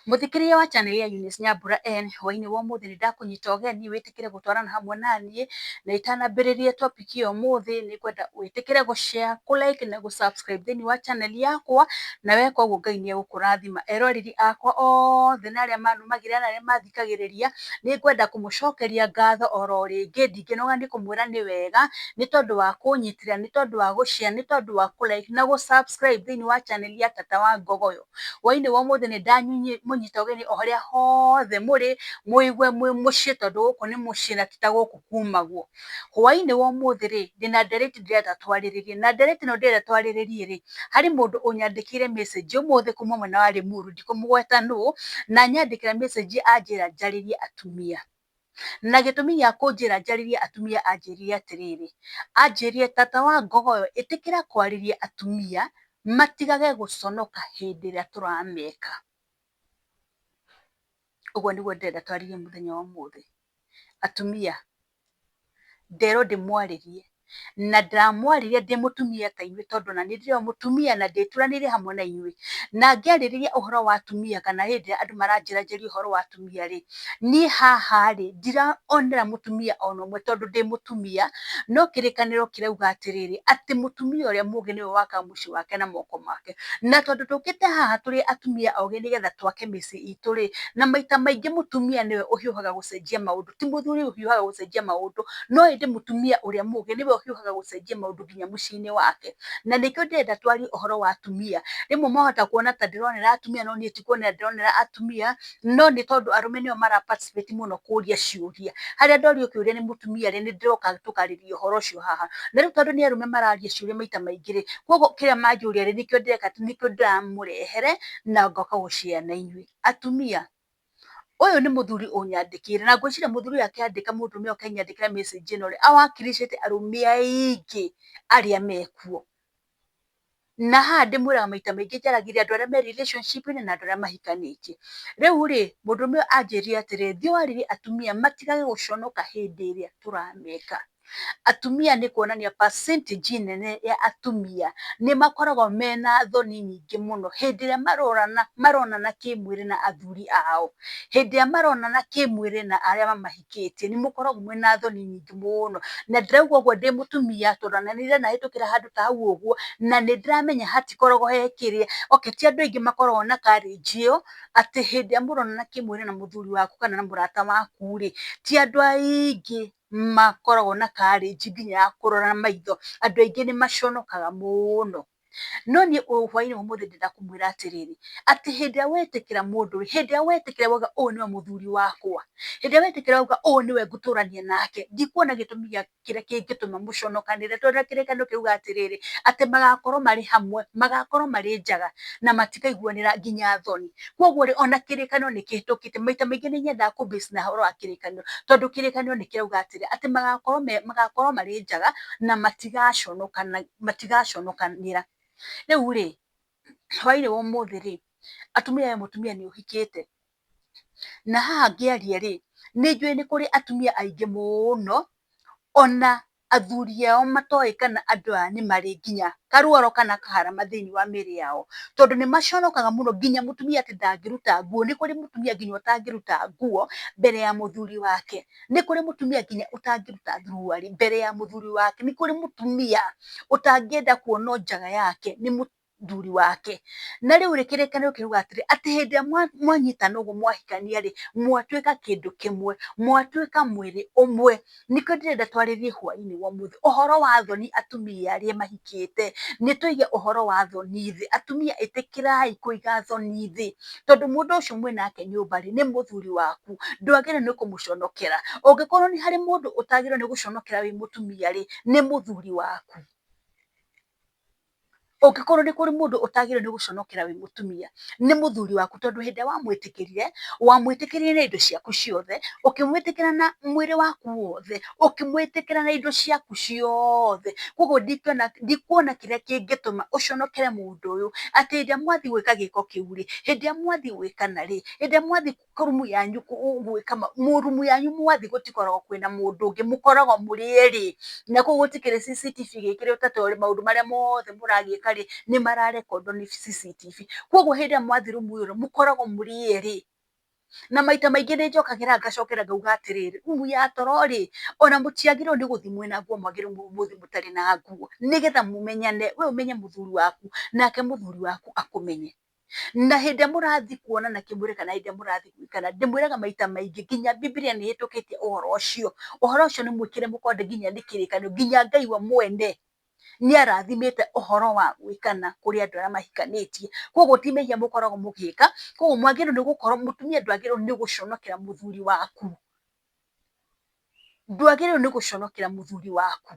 Mũthikĩrĩria wa channel ya Eunice Nyambura N, hwainĩ wa ũmũthĩ nĩ ndakũnyita ũgeni wĩtĩkĩre gũtwarana hamwe naniĩ, na itanambĩrĩria topic ya ũmũthĩ nĩ ngwenda wĩtĩkĩre gũ share, kũ like na gũ subscribe thĩinĩ wa channel yakwa, na weka ũguo Ngai nĩ egũkũrathima. Eroreri akwa othe na arĩa manumagĩrĩra na arĩa mathikagĩrĩria, nĩ ngwenda kũmũcokeria ngatho oro rĩngĩ, ndingĩnoga nĩ kũmwĩra nĩ wega, nĩ tondũ wa kũnyitĩrĩra, nĩ tondũ wa gũ share, nĩ tondũ wa kũ like na gũ subscribe thĩinĩ wa channel ya Tata wa Ngogoyo. Hwainĩ wa ũmũthĩ nĩ ndamũnyita ũgeni o harĩa hothe mũrĩ, mũigue mwĩ mũciĩ tondũ gũkũ nĩ mũciĩ na ti ta gũkũ kumagwo. Hwainĩ wa ũmũthĩ rĩ, ndĩna ndereti ndĩrenda twarĩrĩrie, na ndereti ĩno ndĩrenda twarĩrĩrie rĩ, harĩ mũndũ ũnyandĩkĩire message ũmũthĩ kuma mwena wa Limuru, ndikũmũgweta nũ, na anyandĩkĩra message anjĩra njarĩrie atumia. Na gĩtũmi gĩa kũnjĩra njarĩrie atumia anjĩrire atĩrĩrĩ, anjĩrire tata wa Ngogoyo ĩtĩkĩra kwarĩria atumia matigage gũconoka hĩndĩ ĩrĩa tũrameka. Ũguo nĩguo ndĩrenda twarĩrie mũthenya wa ũmũthĩ. Atumia, nderwo ndĩmwarĩrie, na ndĩramwarĩria ndĩ mũtumia ta inyuĩ tondũ ona niĩ ndĩrĩ o mũtumia na ndĩturanĩire hamwe na inyuĩ. Na ngĩarĩrĩria ũhoro wa atumia kana hĩndĩ ĩrĩa andũ maranjĩra njarie ũhoro wa atumia rĩ, niĩ haha rĩ, ndiraonera mũtumia ona ũmwe tondũ ndĩ mũtumia, no kĩrĩkanĩro kĩrauga atĩrĩrĩ, atĩ mũtumia ũrĩa mũũgĩ nĩwe wakaga mũciĩ wake na moko make. Na tondũ tũkĩte haha tũrĩ atumia ogĩ nĩgetha twake mĩciĩ itũ rĩ, na maita maingĩ mũtumia nĩwe ũhiũhaga gũcenjia maũndũ, ti mũthuri ũhiũhaga gũcenjia maũndũ, no ĩndĩ mũtumia ũrĩa mũũgĩ nĩwe ũhiũhaga gũcenjia maũndũ nginya mũciĩ-inĩ wake. Na nĩkĩo ndĩrenda twarie ũhoro wa atumia. Rĩmwe mwahota kuona ta ndĩronera atumia no niĩ ti kuonera ndĩronera atumia, no nĩ tondũ arũme nĩo mara participate mũno kũria ciũria. Harĩa ndorio kĩũria nĩ mũtumia rĩ, nĩ ndĩroka tũkarĩria ũhoro ũcio haha. Na rĩu tondũ nĩ arũme mararia ciũria maita maingĩ rĩ, koguo kĩrĩa manjũria rĩ, nĩkĩo ndĩreka nĩkĩo ndĩramũrehere na ngoka gũ share na inyuĩ. Atumia, ũyũ nĩ mũthuri ũnyandĩkĩire na ngwĩciria mũthuri ũyũ akĩandĩka mũndũrũme ũyũ akĩnyandĩkĩra message ĩno rĩ, awakiricĩte arũme aingĩ arĩa mekuo. Na haha ndĩmwĩraga maita maingĩ njaragĩria andũ arĩa me relationship-inĩ na andũ arĩa mahikanĩtie. Rĩu rĩ, mũndũrũme ũyũ anjĩrire atĩrĩrĩ, thiĩ warĩrie atumia matigage gũconoka hĩndĩ ĩrĩa tũrameka. Atumia nĩ kuonania percentage nene ya atumia nĩ makoragwo mena thoni nyingĩ mũno hĩndĩ ĩrĩa marorana maronana kĩmwĩrĩ na athuri ao, hĩndĩ ĩrĩa maronana kĩmwĩrĩ na arĩa mamahikĩtie, nĩ mũkoragwo mwĩna thoni nyingĩ mũno. Na ndĩrauga ũguo ndĩ mũtumia tondũ ona niĩ ndanahĩtũkĩra handũ ta hau ũguo, na nĩ ndĩramenya hatikoragwo he kĩrĩa, okay ti andũ aingĩ makoragwo na courage ĩyo, atĩ hĩndĩ ĩrĩa mũronana kĩmwĩrĩ na mũthuri waku kana na mũrata waku rĩ, ti andũ aingĩ makoragwo na courage nginya ya kũrora maitho, andũ aingĩ nĩ maconokaga mũno. No niĩ hwainĩ wa ũmũthĩ ndĩrenda kũmwĩra atĩrĩrĩ, atĩ hĩndĩ ĩrĩa wetĩkĩra mũndũ rĩ, hĩndĩ ĩrĩa wetĩkĩra wauga ũyũ nĩwe mũthuri wakwa, hĩndĩ ĩrĩa wetĩkĩra wauga ũyũ nĩwe ngũtũrania nake, ndikuona gĩtũmi gĩa kĩrĩa kĩngĩtũma mũconokanĩre, tondũ kĩrĩkanĩro kĩugaga atĩrĩrĩ, atĩ magakorwo marĩ hamwe, magakorwo marĩ njaga na matikaiguanĩra nginya thoni. Koguo rĩ, ona kĩrĩkanĩro nĩ kĩhĩtũkĩte, maita maingĩ nĩ nyendaga kũ base na ũhoro wa kĩrĩkanĩro, tondũ kĩrĩkanĩro nĩ kĩrauga atĩrĩ, atĩ magakorwo marĩ njaga na matigaconokanĩra. Rĩu rĩ, hwainĩ wa ũmũthĩ rĩ, atumia we mũtumia nĩ ũhikĩte, na haha ngĩaria rĩ, nĩ njũĩ nĩ kũrĩ atumia aingĩ mũno, ona athuri ao matoĩ kana andũ aya nĩ marĩ nginya karuoro kana kaharama thĩinĩ wa mĩĩrĩ yao, tondũ nĩ maconokaga mũno nginya mũtumia atĩ ndangĩruta nguo, nĩ kũrĩ mũtumia nginya ũtangĩruta nguo mbere ya mũthuri wake, nĩ kũrĩ mũtumia nginya ũtangĩruta thuruarĩ mbere ya mũthuri wake, nĩ kũrĩ mũtumia ũtangĩenda kuonwo njaga yake nĩ mũthuri wake. Na rĩu rĩ, kĩrĩkanĩro kĩrauga atĩrĩ, atĩ hĩndĩ ĩrĩa mwanyitana ũguo mwahikania rĩ, mwatuĩka kĩndũ kĩmwe, mwatuĩka mwĩrĩ ũmwe. Nĩkĩo ndĩrenda twarĩrie hwainĩ wa ũmũthĩ ũhoro wa thoni atumia arĩa mahikĩte, nĩ tũige ũhoro wa thoni thĩ. Atumia ĩtĩkĩrai kũiga thoni thĩ, tondũ mũndũ ũcio mwĩnake nyũmba rĩ, nĩ mũthuri waku, ndwagĩrĩirwo nĩ kũmũconokera. Ũngĩkorwo nĩ harĩ mũndũ ũtagĩrĩirwo nĩ gũconokera wĩ mũtumia rĩ, nĩ mũthuri waku. Ũngĩkorwo nĩ kũrĩ mũndũ ũtagĩrĩirwo nĩ gũconokera wĩ mũtumia, nĩ mũthuri waku, tondũ hĩndĩ ĩrĩa wamwĩtĩkĩrire, wamwĩtĩkĩrire na indo ciaku ciothe, ũkĩmwĩtĩkĩra na mwĩrĩ waku wothe, ũkĩmwĩtĩkĩra na indo ciaku ciothe. Koguo ndikuona kĩrĩa kĩngĩtũma ũconokere mũndũ ũyũ, atĩ hĩndĩ ĩrĩa mwathiĩ gwĩka gĩko kĩu rĩ, hĩndĩ ĩrĩa mwathiĩ gwĩkana rĩ, hĩndĩ ĩrĩa mwathiĩ rumu yanyu gwĩka rumu yanyu mwathiĩ gũtikoragwo kwĩna mũndũ ũngĩ, mũkoragwo mũrĩ erĩ, na kũu gũtikĩrĩ CCTV gĩkĩrĩ ta maũndũ marĩa mothe mũragĩka. gwĩka rĩ, nĩ mararekondwo nĩ CCTV. Koguo hĩndĩ ĩrĩa mwathiĩ rumu ĩyo mũkoragwo mũrĩ erĩ. Na maita maingĩ nĩ njokagĩra ngacokera ngauga atĩrĩrĩ, rumu ya toro rĩ, ona mũtiagĩrĩirwo nĩ gũthiĩ mwĩna nguo, mwagĩrĩirwo mũthiĩ mũtarĩ na nguo, nĩgetha mũmenyane, we ũmenye mũthuri waku, nake mũthuri waku akũmenye. Na hĩndĩ ĩrĩa mũrathiĩ kuonana kĩmwĩrĩ kana hĩndĩ ĩrĩa mũrathiĩ gwĩkana, ndĩmwĩraga maita maingĩ, nginya Bibilia nĩ ĩhĩtũkĩtie ũhoro ũcio, ũhoro ũcio nĩ mwĩkĩre mũkonde nginya nĩ kĩrĩkanĩro, nginya Ngai we mwene nĩ arathimĩte ũhoro wa gwĩkana kũrĩ andũ arĩa mahikanĩtie. Koguo ti mehia mũkoragwo mũgĩka, koguo mwagĩrĩirwo nĩ gũkorwo, mũtumia ndwagĩrĩirwo nĩ gũconokera mũthuri waku. Ndwagĩrĩirwo nĩ gũconokera mũthuri waku.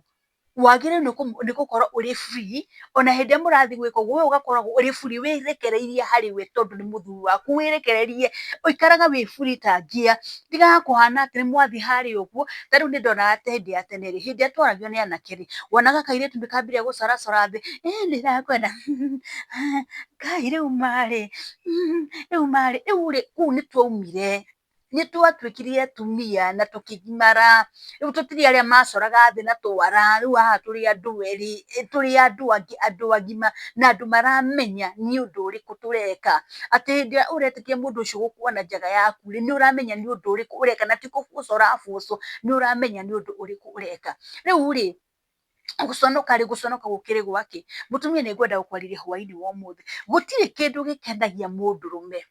Wagĩrĩirwo nĩ gũkorwo ũrĩ free, ona hĩndĩ ĩrĩa mũrathiĩ gwĩka ũguo, we ũgakoragwo ũrĩ free, wĩrekereirie harĩ we tondũ nĩ mũthuri waku, wĩrekererie, ũikaraga wĩ free ta ngia, tigaga kũhana atĩ nĩ mwathiĩ harĩa ũguo, ta rĩu nĩ ndonaga ta hĩndĩ ya tene rĩ, hĩndĩ ĩrĩa twaragio nĩ anake rĩ, wonaga kairĩtu nĩ kambĩrĩria gũcoracora thĩ, ĩ nĩ ndĩrakwenda, Ngai rĩu marĩ, rĩu marĩ, rĩu rĩ, kũu nĩ twaumire. Nĩ twatuĩkire atumia na tũkĩgimara, rĩu tũtirĩ arĩa macoraga thĩ na twara, rĩu haha tũrĩ andũ erĩ, tũrĩ andũ angĩ, andũ agima na andũ maramenya nĩ ũndũ ũrĩkũ tũreka. Atĩ hĩndĩ ĩrĩa ũretĩkĩria mũndũ ũcio gũkuona njaga yaku rĩ, nĩ ũramenya nĩ ũndũ ũrĩkũ ũreka na ti kũbucwo ũrabucwo, nĩ ũramenya nĩ ũndũ ũrĩkũ ũreka. Rĩu rĩ, gũconoka rĩ, gũconoka gũkĩrĩ gwakĩ? Mũtumia nĩ ngwenda gũkwarĩria hwainĩ wa ũmũthĩ. Gũtirĩ kĩndũ gĩkenagia mũndũrũme,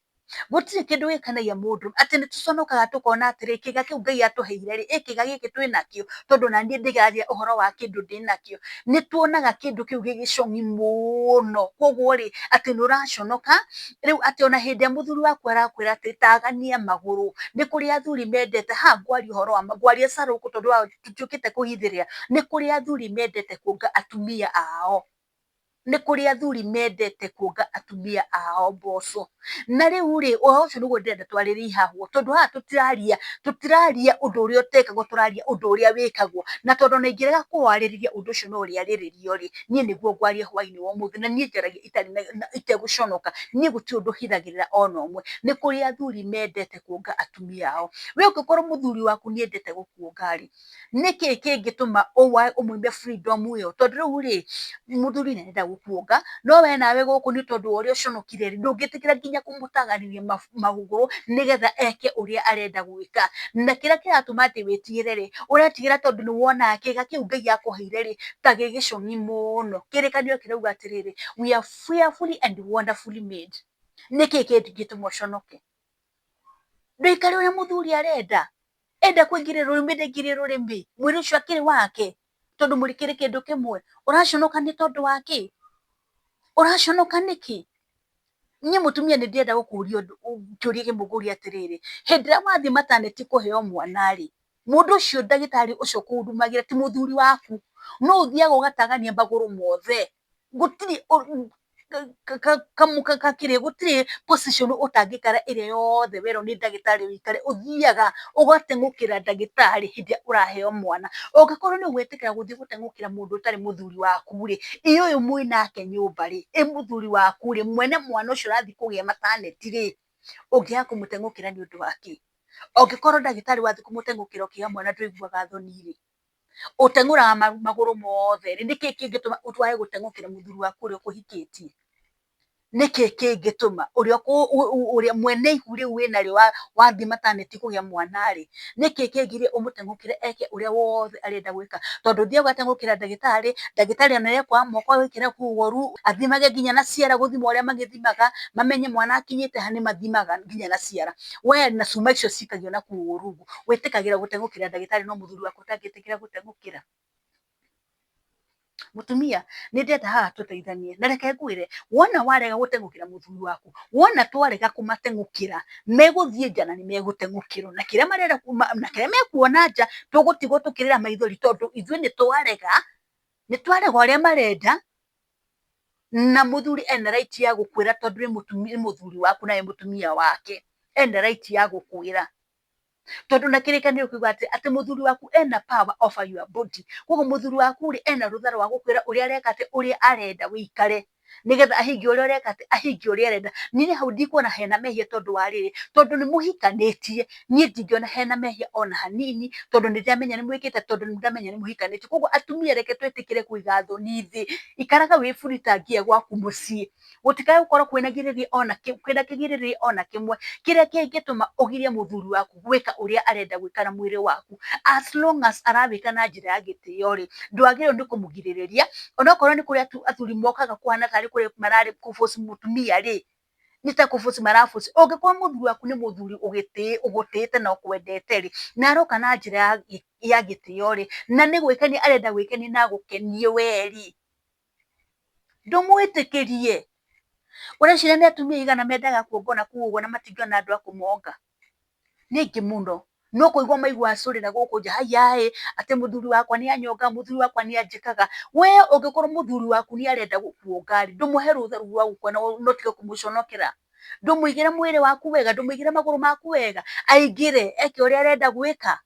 gũtirĩ kĩndũ gĩkenagia mũndũ, atĩ nĩ tũconokaga tũkona atĩrĩ, kĩga kĩu Ngai atũheire rĩ, ĩ kĩga gĩkĩ twĩnakĩo, tondũ ona niĩ ndĩraria ũhoro wa kĩndũ ndĩnakĩo. Nĩ tuonaga kĩndũ kĩu gĩ gĩcong'i mũno, koguo rĩ, atĩ nĩ ũraconoka, rĩu atĩ ona hĩndĩ ĩrĩa mũthuri waku arakwĩra atĩ tagania magũrũ, nĩ kũrĩ athuri mendete, haha ngwaria ũhoro wa ma, ngwaria carũkũ tondũ tũtiũkĩte kũhithĩrĩra, nĩ kũrĩ athuri mendete kuonga atumia ao, nĩ kũrĩ athuri mendete kuonga atumia ao mboco. Na rĩu rĩ, ũhoro ũcio nĩguo ndĩrenda twarĩrĩrie haha ũguo, tondũ haha tũtiraria, tũtiraria ũndũ ũrĩa ũtekagwo, tũraria ũndũ ũrĩa wĩkagwo. Na tondũ ona ingĩrega kũwarĩrĩria ũndũ ũcio no ũrĩarĩrĩrio rĩ, niĩ nĩguo ngwaria hwainĩ wa ũmũthĩ, na niĩ njaragia itarĩ na itegũconoka, niĩ gũtirĩ ũndũ hithagĩrĩra ona ũmwe. Nĩ kũrĩ athuri mendete kuonga atumia ao. We ũngĩkorwo mũthuri waku nĩ endete gũkuonga rĩ, nĩkĩ kĩngĩtũma ũmũime freedom ĩyo? Tondũ rĩu rĩ, mũthuri nĩ arenda gũkuonga, no we nawe gũkũ nĩ tondũ wa ũrĩa ũconokire rĩ, ndũngĩtĩkĩra nginya kũmũtaganĩria magũrũ nĩgetha eke ũrĩa arenda gwĩka. Na kĩrĩa kĩratũma atĩ wĩtigĩre rĩ, ũretigĩra tondũ nĩ wonaga kĩga kĩu Ngai akũheire rĩ, ta gĩ gĩcong'i mũno. Kĩrĩkanĩro kĩrauga atĩrĩrĩ, we are fearfully and wonderfully made. Nĩkĩ kĩngĩtũma ũconoke? Ndũikare ũrĩa mũthuri arenda. Enda kũingĩria rũrĩmĩ ndaingĩrie rũrĩmĩ, mwĩrĩ ũcio akĩrĩ wake, tondũ mũrĩkĩrĩ kĩndũ kĩmwe. Ũraconoka nĩ tondũ wa kĩ? Ũraconoka nĩkĩ? Niĩ mũtumia nĩ ndĩrenda gũkũria ũndũ, kĩũria kĩmwe ngũrie atĩrĩrĩ, hĩndĩ ĩrĩa wathiĩ maternity kũheo mwana rĩ, mũndũ ũcio ndagĩtarĩ ũcio ũkũhudumagĩra ti mũthuri waku, no ũthiaga ũgatagania magũrũ mothe, gũtirĩ kĩrĩa, gũtirĩ position ũtangĩikara ĩrĩa yothe werwo nĩ ndagĩtarĩ ũikare, ũthiaga ũgateng'ũkĩra ndagĩtarĩ hĩndĩ ĩrĩa ũraheo mwana. Ũngĩkorwo nĩ ũgwĩtĩkĩra gũthiĩ gũteng'ũkĩra mũndũ ũtarĩ mũthuri waku rĩ, ĩ ũyũ mwĩnake nyũmba rĩ, ĩ mũthuri waku rĩ, mwene mwana ũcio ũrathiĩ kũgĩa maternity rĩ, ũngĩaga kũmũteng'ũkĩra nĩ ũndũ wa kĩ? Ũngĩkorwo ndagĩtarĩ wathiĩ kũmũteng'ũkĩra ũkĩgĩa mwana ndũiguaga thoni rĩ, ũteng'ũraga magũrũ mothe rĩ, nĩkĩ kĩngĩtũma wage gũteng'ũkĩra mũthuri waku ũrĩa ũkũhikĩtie? Nĩkĩ kĩngĩtũma ũrĩa mwene ihu rĩu wĩnarĩo wathiĩ maternity kũgĩa mwana rĩ, nĩkĩ kĩngiria ũmũteng'ũkĩre eke ũrĩa wothe arenda gwĩka? Tondũ ũthiaga ũgateng'ũkĩra ndagĩtarĩ, ndagĩtarĩ ona nĩekuoya moko agwĩkĩre kũu athimage nginya na ciara gũthima ũrĩa magĩthimaga, mamenye mwana akinyĩte ha, nĩmathimaga nginya na ciara. We na cuma icio cikagio na kũu rungu, wĩtĩkagĩra gũteng'ũkĩra ndagĩtarĩ no mũthuri waku ũtangĩtĩkĩra gũteng'ũkĩra? Mũtumia, nĩ ndĩrenda haha tũteithanie, na reke ngwĩre, wona warega gũteng'ũkĩra mũthuri waku, wona twarega kũmateng'ũkĩra, megũthiĩ nja na nĩ megũteng'ũkĩrwo, na kĩrĩa marenda, na kĩrĩa mekuona nja, tũgũtigwo tũkĩrĩra maithori tondũ ithuĩ nĩ twarega, nĩ twarega ũrĩa marenda, na mũthuri ena right ya gũkwĩra tondũ nĩ mũthuri waku nawe mũtumia wake, ena right ya gũkwĩra. Tondũ na kĩrĩkanĩro kiugaga atĩ, atĩ mũthuri waku ena power over your body. Koguo mũthuri waku rĩ, ena rũtha rwa gũkwĩra ũrĩa areka atĩ, ũrĩa arenda wĩikare. Nĩgetha ahingie ũrĩa ũreka atĩ, ahingie ũrĩa arenda. Niĩ hau ndikuona hena mehia tondũ wa rĩrĩ, tondũ nĩ mũhikanĩtie, niĩ ndingĩona hena mehia ona hanini, tondũ nĩ ndĩramenya nĩ mwĩkĩte, tondũ nĩ ndĩramenya nĩ mũhikanĩtie. Koguo atumia reke twĩtĩkĩre kũiga thoni thĩ, ikaraga wĩ free ta ngia gwaku mũciĩ, gũtikae gũkorwo kwĩna kĩgirĩrĩria ona kĩmwe kĩrĩa kĩngĩtũma ũgirie mũthuri waku gwĩka ũrĩa arenda gwĩka na mwĩrĩ waku. As long as arawĩka na njĩra ya gĩtĩo rĩ, ndwagĩrĩirwo nĩ kũmũgirĩrĩria, onokorwo nĩ kũrĩ athuri mokaga kũhana tarĩ kũrĩ mararĩ kũ force mũtumia rĩ, nĩ ta kũ force mara force, ũngĩkorwo mũthuri waku nĩ mũthuri ũgũtĩĩte na ũkwendete rĩ, na aroka na njĩra ya gĩtĩo rĩ, na nĩ gwĩkenia arenda gwĩkenia na agũkenie we rĩ, ndũmwĩtĩkĩrie. Ũreciria nĩ atumia aigana mendaga kuongwo na kũu ũguo na matingĩona andũ a kũmonga? Nĩ aingĩ mũno. No kũigua maiguaga cũrĩ na gũkũ nja, haiya ĩ, atĩ mũthuri wakwa nĩ anyonga, mũthuri wakwa nĩ anjĩkaga. We ũngĩkorwo mũthuri waku nĩ arenda gũkuonga rĩ, ndũmũhe rũtha rũu rwa gũkuona na ũtige kũmũconokera. Ndũmũigĩre mwĩrĩ waku wega, ndũmũigĩre magũrũ maku wega, aingĩre eke ũrĩa arenda gwĩka.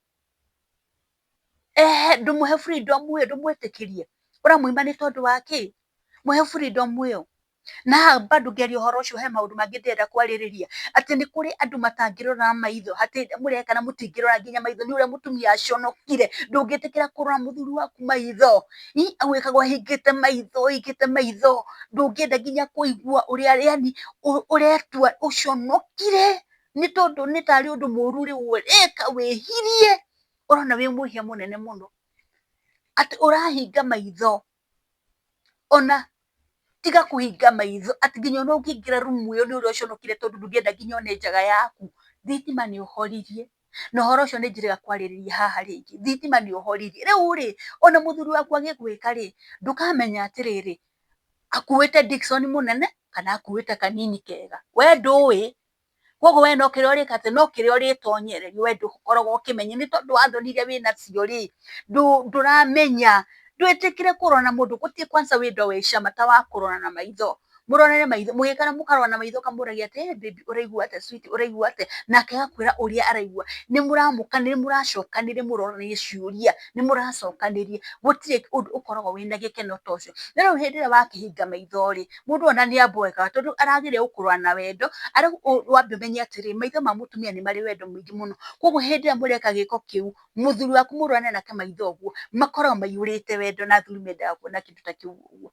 Ehe, ndũmũhe freedom ĩyo, ndũmwĩtĩkĩrie. Ũramũima nĩ tondũ wa kĩ? Mũhe freedom ĩyo. Na haha bado ngĩaria ũhoro ũcio he maũndũ mangĩ ndĩrenda kwarĩrĩria, atĩ nĩ kũrĩ andũ matangĩrora na maitho, atĩ mũreka na mũtingĩrora nginya maitho nĩ ũrĩa mũtumia aconokire, ndũngĩtĩkĩra kũrora mũthuri waku maitho, agwĩkaga ũhingĩte maitho, ũhingĩte maitho, ndũngĩenda nginya kũigua ũrĩa yani ũretua ũconokire, nĩ tondũ nĩ tarĩ ũndũ mũru rĩu ũreka wĩhirie, ũrona wĩ mwĩhia mũnene mũno, atĩ ũrahinga maitho ona tiga kũhinga maitho atĩ nginya ona ũngĩingĩra rumu ĩyo nĩ ũrĩa ũconokire tondũ ndũngĩenda nginya one njaga yaku, thitima nĩ ũhoririe, na ũhoro ũcio nĩ njĩrĩga kwarĩrĩria haha rĩngĩ, thitima nĩ ũhoririe. Rĩu rĩ, ona mũthuri waku agĩgwĩka rĩ, ndũkamenya atĩrĩrĩ, akuĩte Dickson mũnene kana akuĩte kanini kega, we ndũĩ. Koguo we no kĩrĩa ũrĩka atĩ no kĩrĩa ũrĩtonyererio we ndũkoragwo ũkĩmenya nĩ tondũ wa thoni iria wĩnacio rĩ, ndũramenya. Ndwĩtĩkĩre kũrora na mũndũ gũtirĩ kwanza wendo wĩ cama ta wa kũrora na maitho. Mũrorane maitho, mũgĩkana mũkarora na maitho ũkamũragia atĩ hey baby ũraigua atĩa sweet ũraigua atĩa, nake agakwĩra ũrĩa araigua. Nĩ mũramũkanĩria, nĩ mũracokanĩria mũroranie ciũria, nĩ mũracokanĩria, gũtirĩ ũndũ ũkoragwo wĩna gĩkeno ta ũcio. No rĩu hĩndĩ ĩrĩa wakĩhinga maitho rĩ, mũndũ ona nĩ amboekaga tondũ arageria gũkũrora na wendo, wambe ũmenye atĩrĩ, maitho ma mũtumia nĩ marĩ wendo mũingĩ mũno. Koguo hĩndĩ ĩrĩa mũreka gĩko kĩu, mũthuri waku mũrorane nake maitho ũguo, makoragwo maiyũrĩte wendo na athuri mendaga kuona kĩndũ ta kĩu ũguo.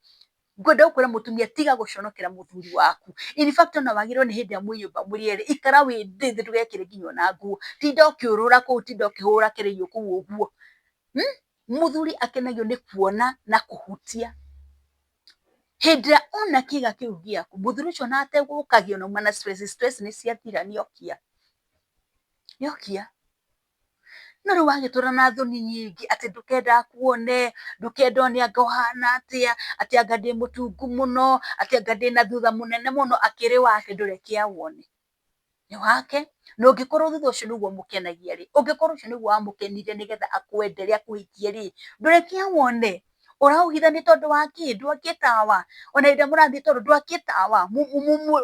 Ngwenda gũkwĩra mũtumia tiga gũconokera mũthuri waku. In fact ona wagĩrĩirwo nĩ hĩndĩ ĩrĩa mwĩ nyũmba mũrĩ erĩ, ikara wĩ thĩ ndũgekĩre nginya ona nguo. Tinda ũkĩũrũra kũu, tinda ũkĩhũra kĩrĩiyo kũu ũguo. Mũthuri akenagio nĩ kuona na kũhutia. Hĩndĩ ĩrĩa ona kĩga kĩu gĩaku, mũthuri ũcio ona ategũkagia ona auma na stress, stress nĩ ciathira nĩokia. Nĩokia. No rĩu wagĩtũra na thoni nyingĩ atĩ ndũkenda akuone, ndũkenda one anga ũhana atĩa, atĩ anga ndĩ mũtungu mũno, atĩ anga ndĩna thutha mũnene mũno, akĩrĩ wake ndũreke awone. Nĩ wake, na ũngĩkorwo thutha ũcio nĩguo ũmũkenagia rĩ, ũngĩkorwo ũcio nĩguo wamũkenirie nĩgetha akwende rĩ, akũhikie rĩ, ndũreke awone. Ũraũhitha nĩ tondũ wa kĩ? Ndwakie tawa, ona hĩndĩ ĩrĩa mũrathiĩ toro ndwakie tawa,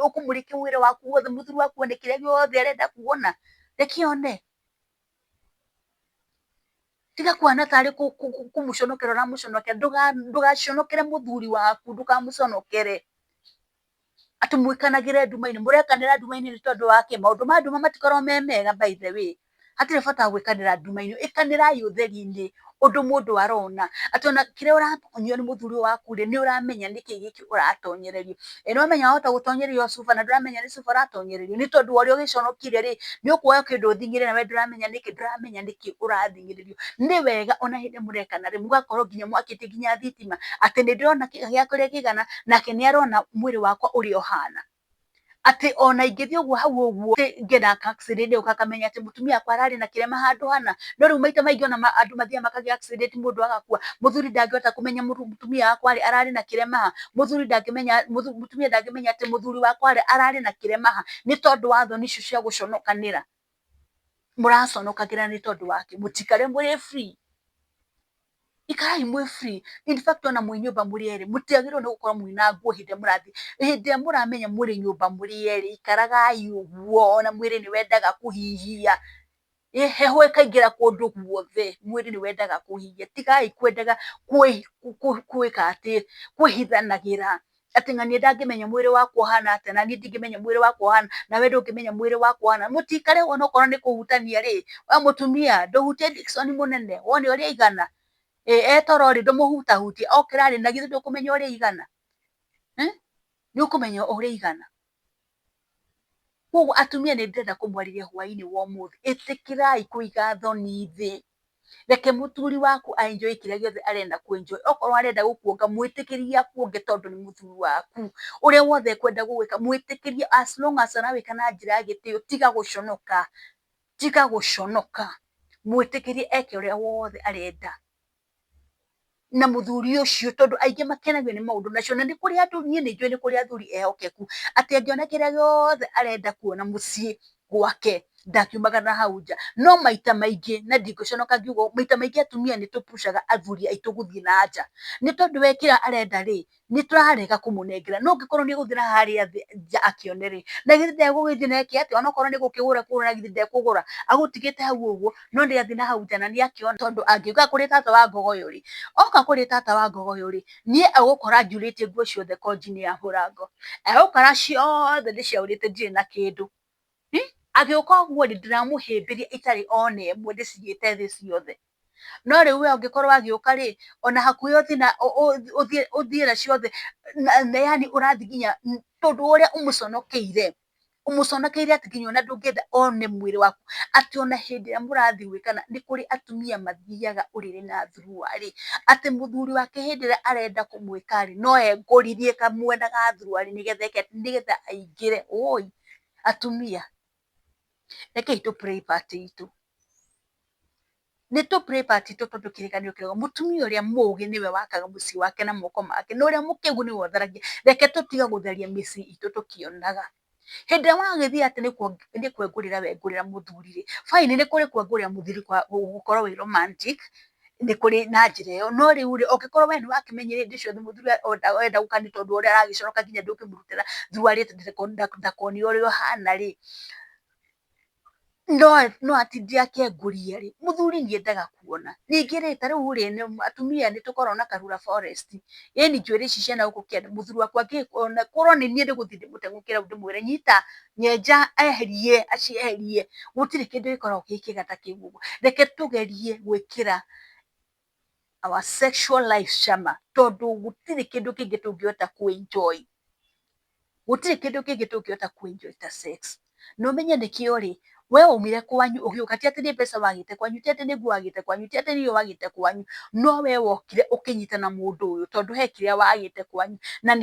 ũkũmũrĩke mwĩrĩ waku wothe, mũthuri waku one kĩrĩa gĩothe arenda kuona, reke one. Tiga kũhana tarĩ kũmũconokera ũramũconokera, ndũgaconokere mũthuri waku, ndũkamũconokere. Atĩ mwĩkanagĩre nduma-inĩ, mũrekanĩra nduma-inĩ nĩ tondũ wa kĩ? Maũndũ ma nduma matikoragwo me mega by the way. Hatirĩ bata wa gwĩkanĩra nduma-inĩ, ĩkanĩrai ũtheri-inĩ ũndũ mũndũ arona. Atĩ ona kĩrĩa ũratonyo nĩ mũthuri waku rĩ, nĩ ũramenya nĩkĩ gĩkĩ ũratonyererio. Ĩ nĩ wamenya wahota gũtonyererio cuba na ndũramenya nĩ cuba ũratonyererio, nĩ tondũ wa ũrĩa ũgĩconokire rĩ, nĩ ũkuoya kĩndũ ũthing'ĩre na we ndũramenya nĩkĩ, ndũramenya nĩkĩ ũrathing'ĩrĩrio. Nĩ wega ona hĩndĩ ĩrĩa mũrekana rĩ, mũgakorwo nginya mwakĩtie nginya thitima, atĩ nĩ ndĩrona kĩga gĩakwa ũrĩa kĩigana, nake nĩ arona mwĩrĩ wakwa ũrĩa ũhana. Atĩ ona ingĩthiĩ ũguo hau ũguo ngĩenda accident ĩgoka akamenya atĩ mũtumia wakwa ararĩ na kĩrema handũ hana. No rĩu maita maingĩ ona andũ mathiaga makagĩa accident mũndũ agakua, mũthuri ndangĩhota kũmenya mũtumia wakwa rĩ ararĩ na kĩrema ha, mũthuri ndangĩmenya, mũtumia ndangĩmenya atĩ mũthuri wakwa rĩ ararĩ na kĩrema ha, nĩ tondũ wa thoni icio cia gũconokanĩra. Mũraconokagĩra nĩ tondũ wa kĩ? Mũtikare mũrĩ free. Ikarai mwĩ free. In fact ona mwĩ nyũmba mũrĩ erĩ, mũtiagĩrĩirwo nĩ gũkorwo mwĩna nguo hĩndĩ ĩrĩa mũrathiĩ, hĩndĩ ĩrĩa mũramenya mũrĩ nyũmba mũrĩ erĩ, ikaragai ũguo, ona mwĩrĩ nĩ wendaga kũhihia. Heho ĩkaingĩra kũndũ guothe, mwĩrĩ nĩ wendaga kũhihia. Tigai kwendaga kwĩka atĩ, kwĩhithanagĩra. Atĩ ng'ania ndangĩmenya mwĩrĩ wakwa ũhana atĩa, na niĩ ndingĩmenya mwĩrĩ wakwa ũhana, nawe ndũngĩmenya mwĩrĩ wakwa ũhana. Mũtikare onokorwo nĩ kũhutania rĩ, we mũtumia ndũhutie Dickson mũnene, wone ũrĩa aigana. Ĩ etoro rĩ, ndũmũhutahutie, okĩra rĩ, na githĩ ndũkũmenya ũrĩa aigana? Nĩ ũkũmenya ũrĩa aigana. Koguo atumia nĩ ndĩrenda kũmwarĩria hwainĩ wa ũmũthĩ, ĩtĩkĩrai kũiga thoni thĩ. Reke mũthuri waku a enjoy kĩrĩa gĩothe arenda kũ enjoy. Okorwo arenda gũkuonga mwĩtĩkĩrie akuonge tondũ nĩ mũthuri waku. Ũrĩa wothe ekwenda gũgwĩka mwĩtĩkĩrie as long as arawĩka na njĩra ya gĩtĩo, tiga gũconoka, tiga gũconoka. Mwĩtĩkĩrie eke ũrĩa wothe arenda. Na mũthuri ũcio tondũ aingĩ makenagio nĩ maũndũ macio, na nĩ kũrĩ andũ, niĩ nĩ njũĩ nĩ kũrĩ athuri ehokeku, atĩ angĩona kĩrĩa gĩothe arenda kuona mũciĩ gwake ndangiumaga na hau nja. No maita maingĩ na ndingũconoka ngiuga ũũ, maita maingĩ atumia nĩ tũ push aga athuri aitũ gũthiĩ na nja, nĩ tondũ we kĩrĩa arenda rĩ, nĩ tũrarega kũmũnengera. No ũngĩkorwo nĩ egũthiĩ na harĩa nja akĩone rĩ, na githĩ ndegũgĩthiĩ na eke atĩa, onokorwo nĩ gũkĩgũra ekũgũra na githĩ ndekũgũra, agũtigĩte hau ũguo, no nĩ athiĩ na hau nja na nĩ akĩona. Tondũ angĩũka kũrĩ tata wa ngogoyo rĩ, oka kũrĩ tata wa ngogoyo rĩ, niĩ egũkora njurĩtie nguo ciothe konji-inĩ ya mũrango, egũkora ciothe ndĩciaũrĩte ndirĩ na kĩndũ. Agĩũka ũguo rĩ, ndĩramũhĩmbĩria itarĩ ona ĩmwe ndĩcigĩte thĩ ciothe. No rĩu we ũngĩkorwo agĩũka rĩ, ona hakuhĩ ũthiĩ na ũthiĩ na ciothe, na yaani ũrathiĩ nginya tondũ wa ũrĩa ũmũconokeire, ũmũconokeire atĩ nginya ona ndũngĩenda one mwĩrĩ waku, atĩ ona hĩndĩ ĩrĩa mũrathiĩ gwĩkana, nĩ kũrĩ atumia mathiaga ũrĩrĩ na thuruarĩ, atĩ mũthuri wake hĩndĩ ĩrĩa arenda kũmwĩka rĩ, no engũrithie kamwena ga thuruarĩ nĩgetha eke atĩ, nĩgetha aingĩre, ũi atumia rekei tũ play part itũ. Nĩ tũ play part itũ tondũ kĩrĩkanĩro kĩrauga mũtumia ũrĩa mũgĩ nĩwe wakaga mũciĩ wake na moko make, na ũrĩa mũkĩgu nĩwe ũtharagia. Reke tũtige gũtharia mĩciĩ itũ tũkĩonaga. Hĩndĩ ĩrĩa wagĩthiĩ atĩ nĩ kwengũrĩra wengũrĩra mũthuri rĩ, fine nĩ kũrĩ kwengũrĩra mũthuri gũkorwo wĩ romantic, nĩ kũrĩ na njĩra ĩyo, no rĩu rĩ, ũngĩkorwo we nĩ wakĩmenyire hĩndĩ ciothe mũthuri enda gũka nĩ tondũ wa ũrĩa aragĩconoka nginya ndũngĩmũrutĩra thuruarĩ ndakone ũrĩa ũhana rĩ, no atinde akĩengũria rĩ, mũthuri nĩ endaga kuona. Ningĩ rĩ, ta rĩu rĩ, atumia nĩ tũkoragwo na Karura Forest, ĩni njuĩrĩ ici cia nagũkũ kĩanda, mũthuri wakwa angĩona, korwo nĩ niĩ ndĩgũthiĩ ndĩmũteng'ũkĩre hau ndĩmwĩre nyita, nyenja eherie, acieherie, gũtirĩ kĩndũ gĩkoragwo gĩ kĩega ta kĩu ũguo. Reke tũgerie gwĩkĩra our sexual life cama, tondũ gũtirĩ kĩndũ kĩngĩ tũngĩhota kũ enjoy, gũtirĩ kĩndũ kĩngĩ tũngĩhota kũ enjoy ta sex. Na ũmenye nĩkĩo rĩ, we waumire kwanyu ũgĩũka, ti atĩ nĩ mbeca wagĩte kwanyu, ti atĩ nĩ nguo wagĩte kwanyu, ti atĩ nĩ irio wagĩte kwanyu, no we wokire ũkĩnyita na mũndũ ũyũ tondũ he kĩrĩa wagĩte kwanyu, na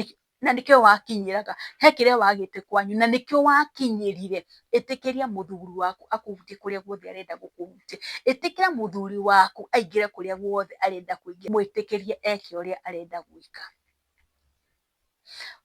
nĩkĩo wakinyĩraga, he kĩrĩa wagĩte kwanyu na nĩkĩo wakinyĩrire. Ĩtĩkĩria mũthuri waku akũhutie kũrĩa guothe arenda gũkũhutia, ĩtĩkĩra mũthuri waku aingĩre kũrĩa guothe arenda kũingĩra, mwĩtĩkĩrie eke ũrĩa arenda gwĩka.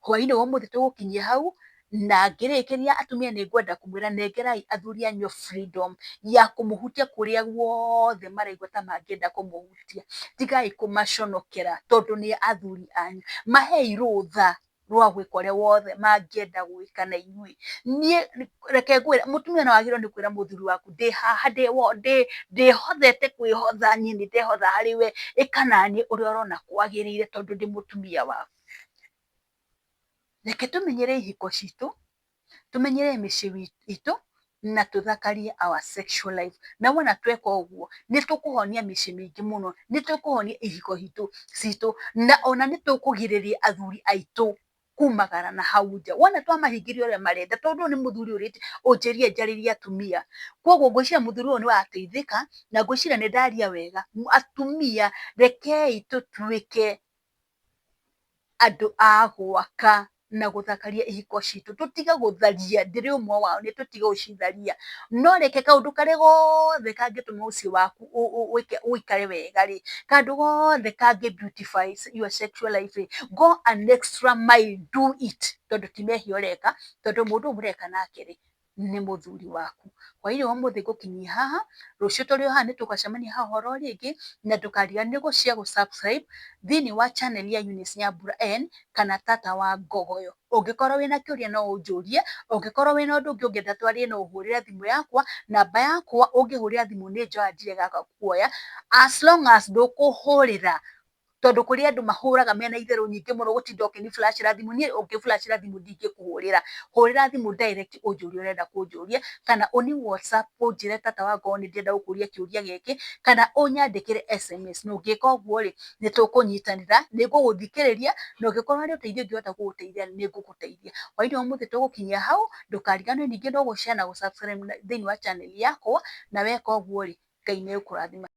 Hwainĩ wa ũmũthĩ tũgũkinyia hau, na ngĩrĩkĩria atumia nĩ ngwenda kũmwĩra nengerai athuri anyu freedom ya kũmũhutia kũrĩa guothe maraigua ta mangĩenda kũmũhutia. Tigai kũmaconokera tondũ nĩ athuri anyu. Mahei rũtha rwa gwĩka ũrĩa wothe mangĩenda gwĩka na inyuĩ. Niĩ reke ngwĩre, mũtumia no agĩrĩirwo nĩ kwĩra mũthuri waku ndĩ haha ndĩhothete kwĩhotha, niĩ nĩ ndehotha harĩ we, ĩka naniĩ ũrĩa ũrona kwagĩrĩire tondũ ndĩ mũtumia waku. Reke tũmenyere ihiko citũ, tũmenyere mĩciĩ itũ na tũthakarie our sexual life. Na wona tweka ũguo nĩ tũkũhonia mĩciĩ mĩingĩ mũno, nĩ tũkũhonia ihiko citũ na ona nĩ tũkũgirĩrĩria athuri aitũ kumagara na hau nja. Wona twamahingĩria ũrĩa marenda, tondũ ũyũ nĩ mũthuri ũrĩte ũnjĩrire njarĩrie atumia, koguo ngwĩciria mũthuri ũyũ nĩ wateithĩka na ngwĩciria nĩ ndaria wega. Atumia rekei tũtuĩke andũ a gwaka na gũthakaria ihiko citũ, tũtige gũtharia, ndĩrĩ ũmwe wao, nĩ tũtige gũcitharia, no reke kaũndũ karĩa gothe kangĩtũma mũciĩ waku ũikare wega rĩ, kaũndũ gothe kangĩ beautify your sexual life rĩ, go an extra mile, do it, tondũ ti mehia ũreka, tondũ mũndũ ũyũ mũreka nake rĩ, nĩ mũthuri waku. Hwainĩ wa ũmũthĩ ngũkinyia haha, rũciũ tũrĩ o haha nĩ tũgacemania haha oro rĩngĩ, na ndũkariganĩrwo gũ share, gũ subscribe thĩinĩ wa channel ya Eunice Nyambura N kana Tata wa Ngogoyo. Ũngĩkorwo wĩna kĩũria no ũnjũrie, ũngĩkorwo wĩna ũndũ ũngĩ ũngĩenda twarie no ũhũrĩre thimũ yakwa, namba yakwa ũngĩhũrĩra thimũ nĩ njoya ndiregaga kuoya, as long as ndũkũhũrĩra Tondũ kũrĩ andũ mahũraga mena itherũ nyingĩ mũno gũtinda ũkĩni flashĩra thimũ. Niĩ ũngĩ flashĩra thimũ ndingĩkũhũrĩra. Hũrĩra thimũ direct ũnjũrie ũrenda kũnjũria, kana ũni WhatsApp ũnjĩre, "Tata wa ngoo, nĩ ndĩrenda gũkũria kĩũria gĩkĩ," kana ũnyandĩkĩre SMS. Na ũngĩka ũguo rĩ, nĩ tũkũnyitanĩra, nĩ ngũgũthikĩrĩria, na ũngĩkorwo harĩ ũteithio ingĩhota gũgũteithia, nĩ ngũgũteithia. Hwainĩ wa ũmũthĩ tũgũkinyia hau. Ndũkariganĩrwo ningĩ no gũ share na gũ subscribe thĩinĩ wa channel yakwa, na weka ũguo rĩ, Ngai nĩ egũkũrathima.